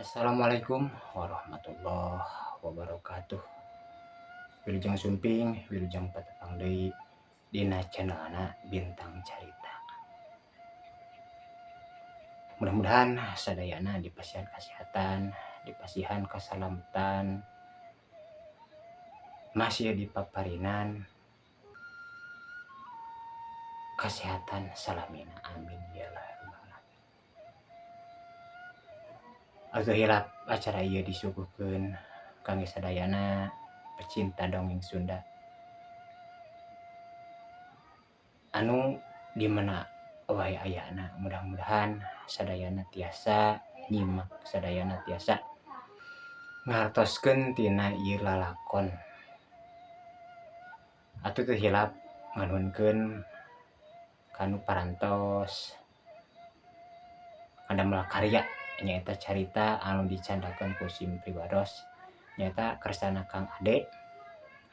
Assalamualaikum warahmatullahi wabarakatuh. Wilujeng sumping, wilujeng patepang deui dina channelna Bintang Carita. Mudah-mudahan sadayana dipasihan kesehatan, dipasihan keselamatan, masih dipaparinan kesehatan salamina, amin ya rabbal alamin. Atuh hilap acara ieu disuguhkeun kangge sadayana pecinta dongeng Sunda anu di mana wae ayana. Mudah-mudahan sadayana tiasa nyimak, sadayana tiasa ngartoskeun tina ieu lalakon. Atuh teu hilap nganuhunkeun kanu parantos ngadamel karya nyaeta carita anu dicandakeun ku sim pribados nyaeta kersana Kang Ade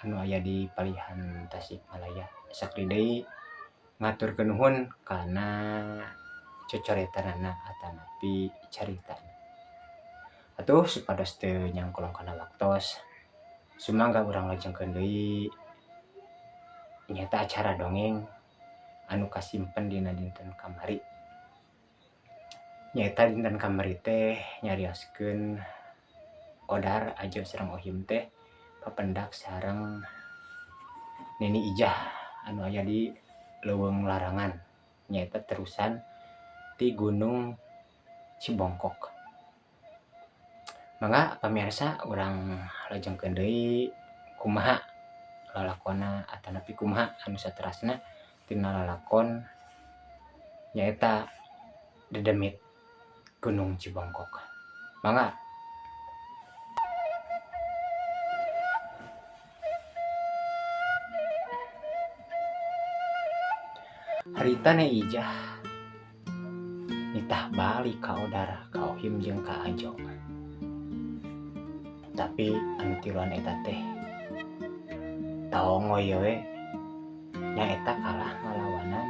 anu aya di Palihan Tasikmalaya. Sakali deui ngaturkeun nuhun kana cocoretanana atanapi caritana. Atuh supados teu nyangkolong kana waktos, sumangga urang lajengkeun deui nyaeta acara dongeng anu kasimpen dina dinten kamari. Nyaeta dinten kamari teh nyarioskeun Odar Ajo sareng Ohim teh papendak sareng Nini Ijah anu aya di Leuweung Larangan, nyaeta terusan ti Gunung Cibongkok. Mangga pamirsa urang lajengkeun deui kumaha lalakonna atanapi kumaha anu saterasna tina lalakon nyaeta Dedemit Gunung Cibongkok. Mangga. Harita Ne Ijah nitah balik ka Odar, ka Ohim jeung ka Ajo. Tapi anu tiluan eta teh taongoy we, nyaeta kalah ngalawanan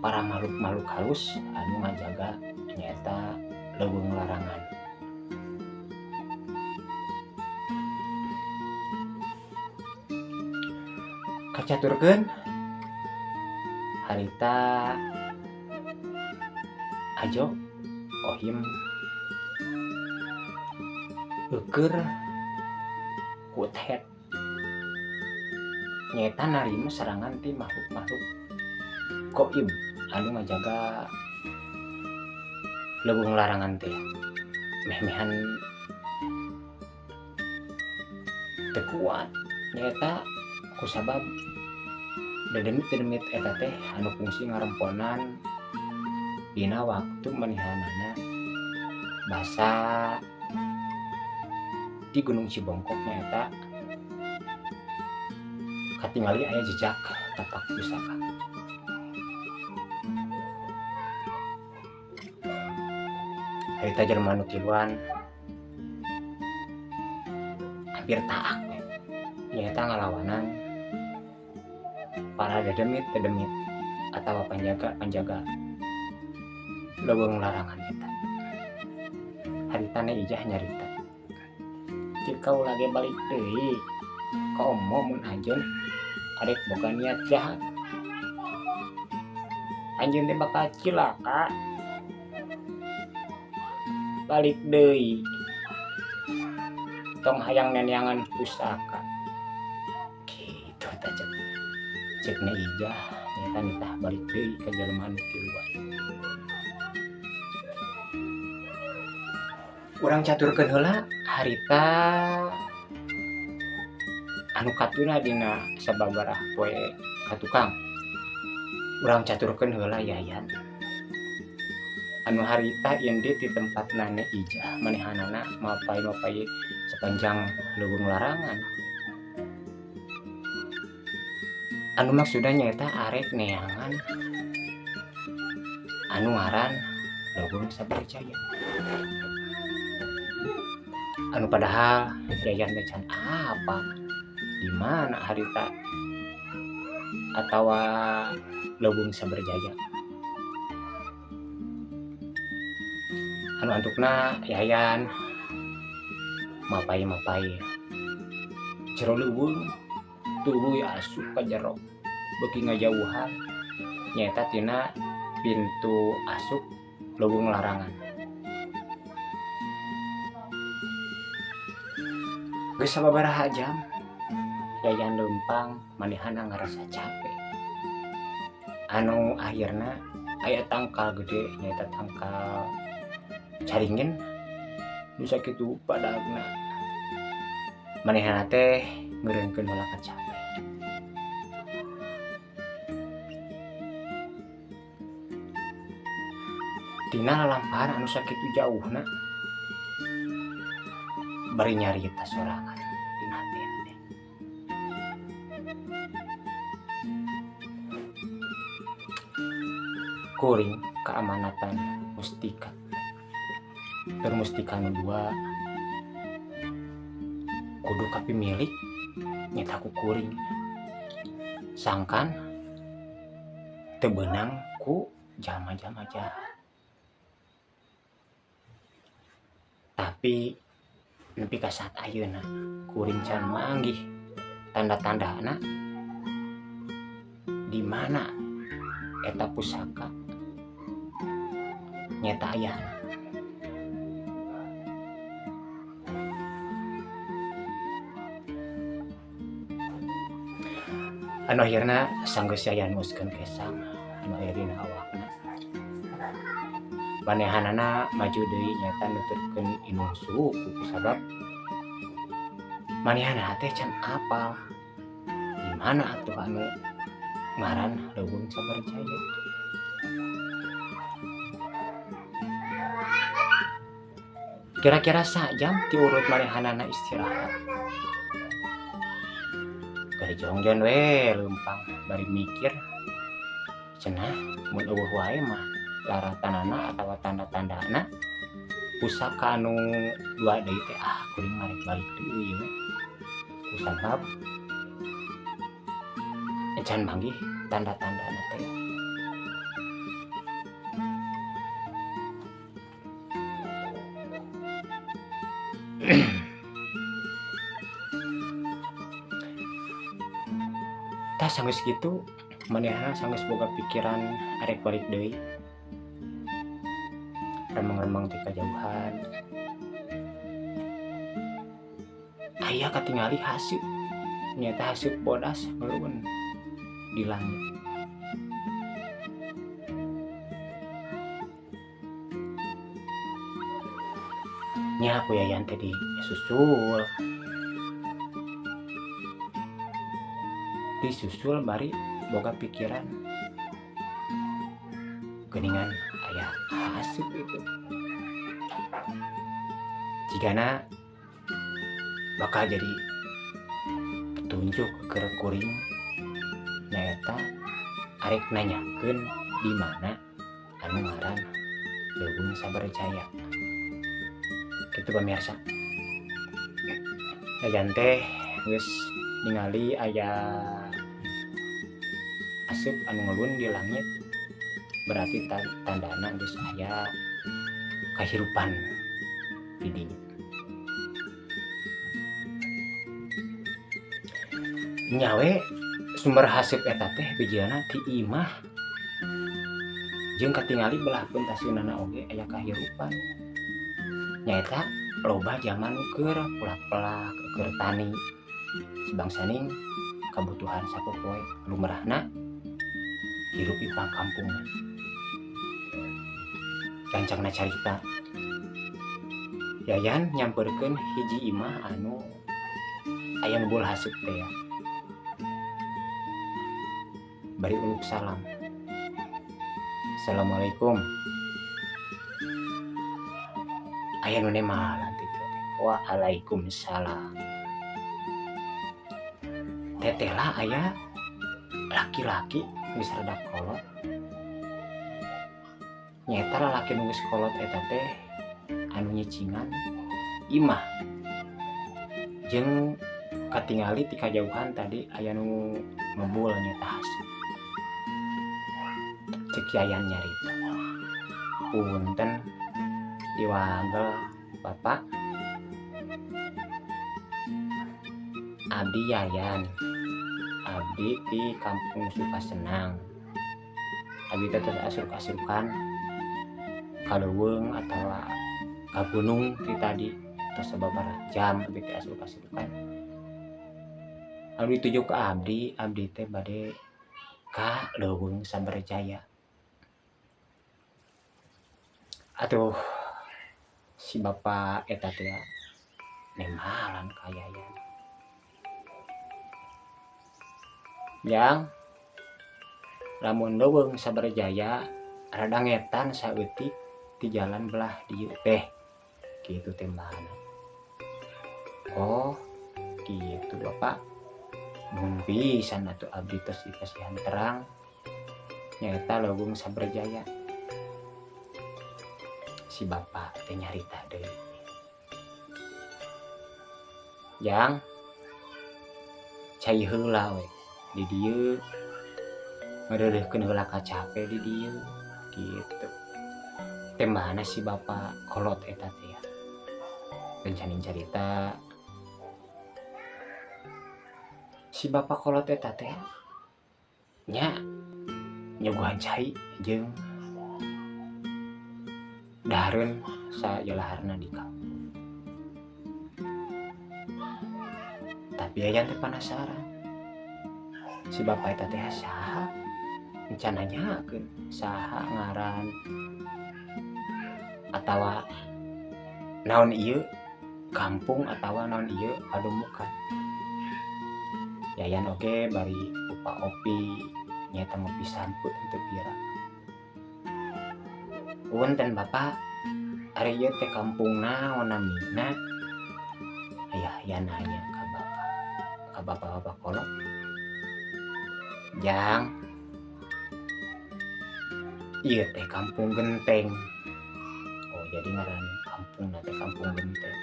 para makhluk-makhluk halus anu ngajaga nyaeta leuweung larangan. Kacaturkeun harita Ajo Ohim eueur kutet nyaeta narima serangan ti makhluk-makhluk goib anu ngajaga leuweung larangan teh. Meh-mehan teu kuat nyaeta kusabab dedemit-dedemit eta teh anu fungsi ngaremponan dina waktu manihanana basa di Gunung Cibongkok nyaeta katingali aya jejak tapak pusaka. Harita jelema nu tiluan hampir taak nyaeta ngalawanan para dedemit-dedemit atawa panjaga-panjaga leuweung larangan eta. Harita Ne Ijah nyarita, "Jika ulah ge balik deui, komo mun anjeun arek boga niat jahat. Anjeun teh bakal cilaka. Balik deui. Tong hayang neneangan pusaka." Kitu tah cek Ne Ijah nyaeta nitah balik deui ka jelema anu tiluan. Urang caturkeun heula harita anu katuna dina sababaraha poe ka tukang. Urang caturkeun heula Yayan anu harita indit di tempatna Ne Ijah manehanana mapai-mapai sepanjang leuweung larangan. Anu maksudna nyaeta arek neangan anu ngaran Leuweung Sabarjaya. Anu padahal Yayan teh can apa di mana harita atawa Leuweung Sabarjaya. Anu antukna Yayan mapai-mapai jero leuweung tuluy asup ka jero beuki ngajauhan nyaeta tina pintu asup leuweung larangan. Geus sababaraha jam Yayan leumpang manehana ngarasa capek. Anu akhirna aya tangkal gede nyaeta tangkal caringin nu sakitu padagna. Manehana teh ngeureunkeun heula ka capek. Tina lalampahan anu sakitu jauhna bari nyarita sorangan dina hatena teh. Kuring keamanatan mustika. Tur mustika nu dua kudu kapimilik nyata ku kuring. Sangkan teu beunang ku jalma-jalma jahat. Tapi nepi ka saat ayeuna kuring can manggih tanda-tandana di mana eta pusaka nyata ayahna. Anu akhirna sanggeus Yayan muskeun kesang anu aya dina awakna. Manehanana maju deui nyata nuturkeun indung suku kusabab manehana teh can apal di mana atuh anu ngaran Leuweung Sabarjaya. Kira-kira sajam ti urut manehanana istirahat. Bari jongjon we leumpang bari mikir cenah mun eueuh wae mah laratanana atawa tanda-tandana pusaka anu dua deui teh ah kuring mah rek balik deui we. Kusabab can manggih tanda-tandana teh. Tah sanggeus kitu manehna sanggeus boga pikiran arek balik deui. Remang-remang ti kajauhan. Aya katingali haseup. Nyata haseup bodas ngeluun di langit. Nya ku Yayan teh disusul. Disusul bari boga pikiran geuningan aya haseup itu. Jigana bakal jadi petunjuk keur kuring nyaeta arek nanyakeun di mana anu ngaran Leuweung Sabarjaya. Kitu pamirsa. Yayan teh geus ningali aya aseup anu ngelun di langit, berarti tandana geus aya kahirupan di dinya. Nyawe sumber haseup eta teh bijilna ti imah jeung katingali belah pentasieunana oge aya kahirupan. Nyaeta loba jalma nu keur pulak-pelak keur tani sebangsaning kabutuhan sapopoe lumrahna hirup di pangkampungan. Gancangna carita Yayan nyamperkeun hiji imah anu aya ngebul haseup teh ya. Bari uluk salam. Assalamualaikum. Aya nu nemalan ti teh. Waalaikumsalam. Teteh lah aya laki-laki geus rada kolot. Nyaeta lalaki nu geus kolot eta teh anu nyicingan imah. Jeung katingali ti kajauhan tadi aya nu ngebul nyaeta haseup. Cek Yayan nyarita. Punten Diwagel Bapak Abdi Yayan, abdi di Kampung Sukasenang. Abdi teh terus asup-asupan ka leuweung atawa ka gunung ti tadi tos sababaraha jam abdi teh asup-asupan. Anu dituju ka abdi, abdi teh bade ka Leuweung Sabarjaya. Atuh si bapak eta teh nembalan ka Yayan. Yang lamun Leuweung Sabarjaya rada ngetan saeutik di jalan belah dieu teh kitu tembalan. Oh gitu Bapak, nuhun pisan atuh abdi tos dipasihan terang nyaeta Leuweung Sabarjaya. Si bapak teh nyarita deui, Jang cai heula we di dieu, ngeureureurkeun heula kacape di dieu gitu. Tembahana si bapak kolot eta teh ya. Rencaning carita si bapak kolot eta teh nya nyuguhan cai jeung dahareun sajalaharna di kampung. Tapi Yayan teh penasaran si bapak eta teh saha, encan nanyakeun saha ngaran atawa naon ieu kampung atawa naon ieu pademukan. Yayan oge bari upa opi nyaeta ngopi sampeu teu pira. Punten Bapak, ari ieu teh kampung naon namina? Ayah ya nanya ka bapak, ka bapak-bapak kolot. Jang, ieu teh Kampung Genteng. Oh jadi ngaran kampung teh Kampung Genteng.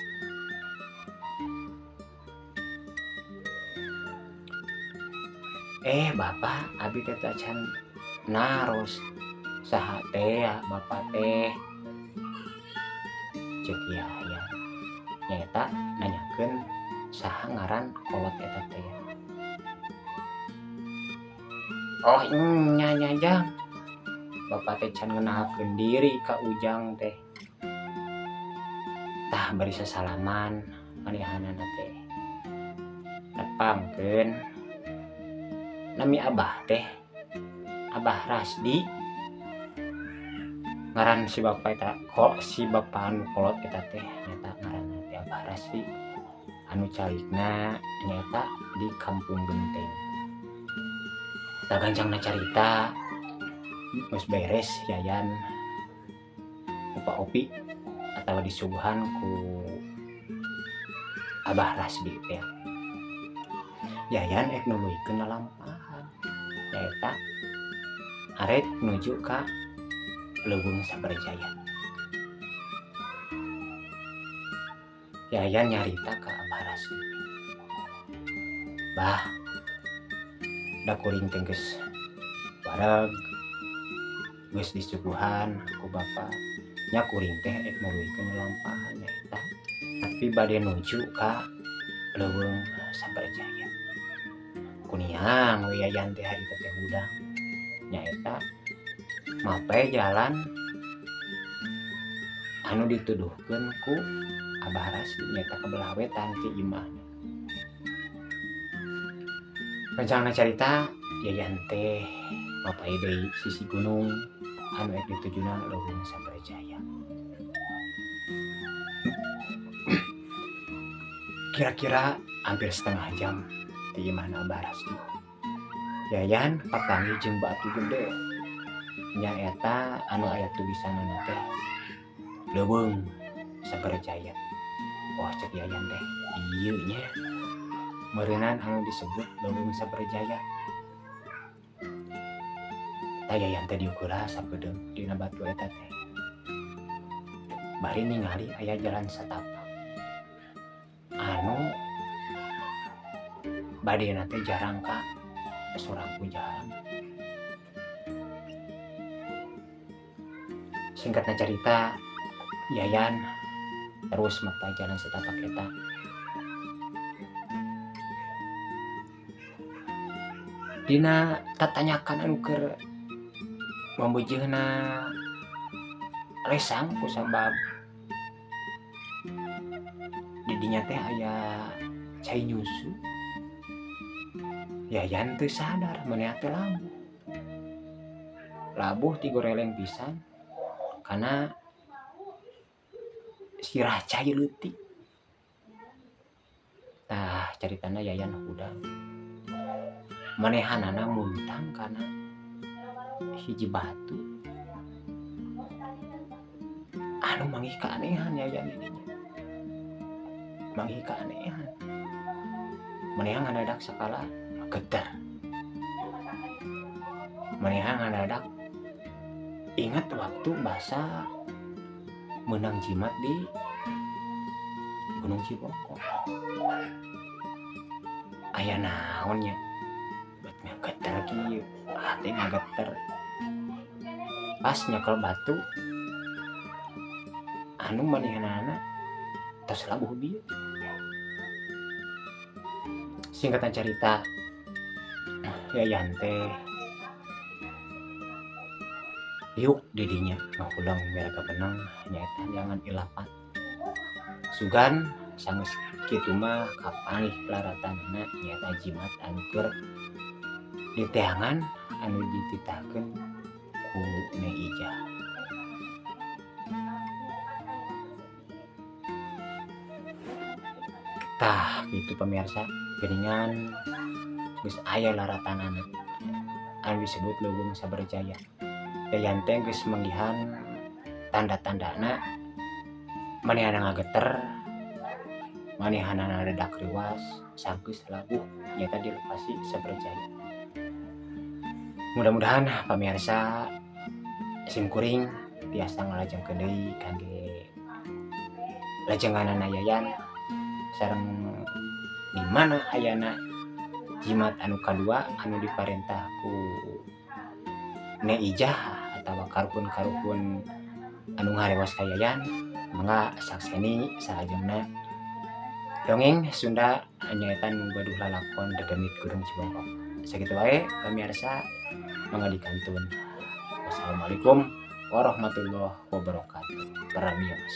Bapak abi teh acan naros saha teh ya bapak teh. Cek Yayan nyaeta nanyakeun saha ngaran kolot eta teh. Oh nya nya Jang, bapak teh can ngenalkeun diri ka Ujang teh. Tah bari sasalaman manehanana teh nepangkeun nami abah teh Abah Rasdi. Ngaran si bapak eta kok si bapak anu kolot eta teh nyaeta ngaranna teh Abah Rasdi anu calikna nyaeta di Kampung Genteng. Tah gancangna carita geus beres Yayan upa opi atawa disuguhan ku Abah Rasdi teh. Yayan ek nuluykeun lalampahan nyaeta arek nuju ka Leuweung Sabarjaya. Yayan nyarita ka Abah Rasdi, Bah, da kuring teh geus wareg, geus disuguhan ku bapak, nya kuring teh ek nuluykeun lalampahan nyaeta tapi bade nuju ka Leuweung Sabarjaya. Kuniang we Yayan teh harita teh hudang nyaeta mape jalan anu dituduhkeun ku Abah Rasdi nyaeta ka belah wetan ti imahna. Rencana carita Yayan teh mapai deui sisi gunung anu ek ditujuna Leuweung Sabarjaya. Kira-kira hampir setengah jam ti imahna Abah Rasdi. Yayan papanggih jeung batu gede nyaeta anu aya tulisanna teh Leuweung Sabarjaya. Wah cek Yayan teh ieu nya meureunan anu disebut Leuweung Sabarjaya. Tah Yayan teh diukur sapedeung dina batu eta teh. Bari ningali aya jalan satapak anu badena teh jarang ka sorang ku jalan. Singkatna carita Yayan terus mapay jalan setapak eta. Dina tatanyakan anu keur mambeujeuhna resang kusabab didinya teh aya cai nyusu. Yayan teu sadar maneh teh labuh. Labuh tigoreleng pisan kana sirah cai leutik. Tah caritana Yayan hudang. Manehanana muntang kana hiji batu anu manggih keanehan Yayan didinya. Manggih keanehan. Manehan ngadadak sakala geter. Manehan ngadadak ingat waktu basa menang jimat di Gunung Cibongkok. Aya naon nya? Bet ngageter kieu, hate ngageter. Pas nyekel batu anu manehanana tos labuh bieu. Singkatan cerita Yayan teh yuk didinya ngahulang meraga benang nyaeta jangan ilapat. Sugan sanggeus kitu mah kapanggih laratanana nyaeta jimat anu keur diteangan anu dititahkeun ku Ne Ijah. Tah kitu pemirsa, geuningan geus aya laratanana anu disebut Leuweung Sabarjaya. Yayan teh geus manggihan tanda-tandana manehna ngageter, manehna dadak riwas, sanggeus labuh nyaeta di lokasi Sabarjaya. Mudah-mudahan pamirsa sim kuring tiasa ngalajengkeun deui kangge lajenganana Yayan sareng di mana ayana jimat anu kadua anu diparentah ku Ne Ijah atawa karuhun-karuhun anu ngarewas ka Yayan. Mangga sakseni salajengna dongeng Sunda nyaeta nu gaduh lalakon Dedemit Gunung Cibongkok. Sakitu wae pamirsa, mangga dikantun. Wassalamualaikum warahmatullahi wabarakatuh. Peramios.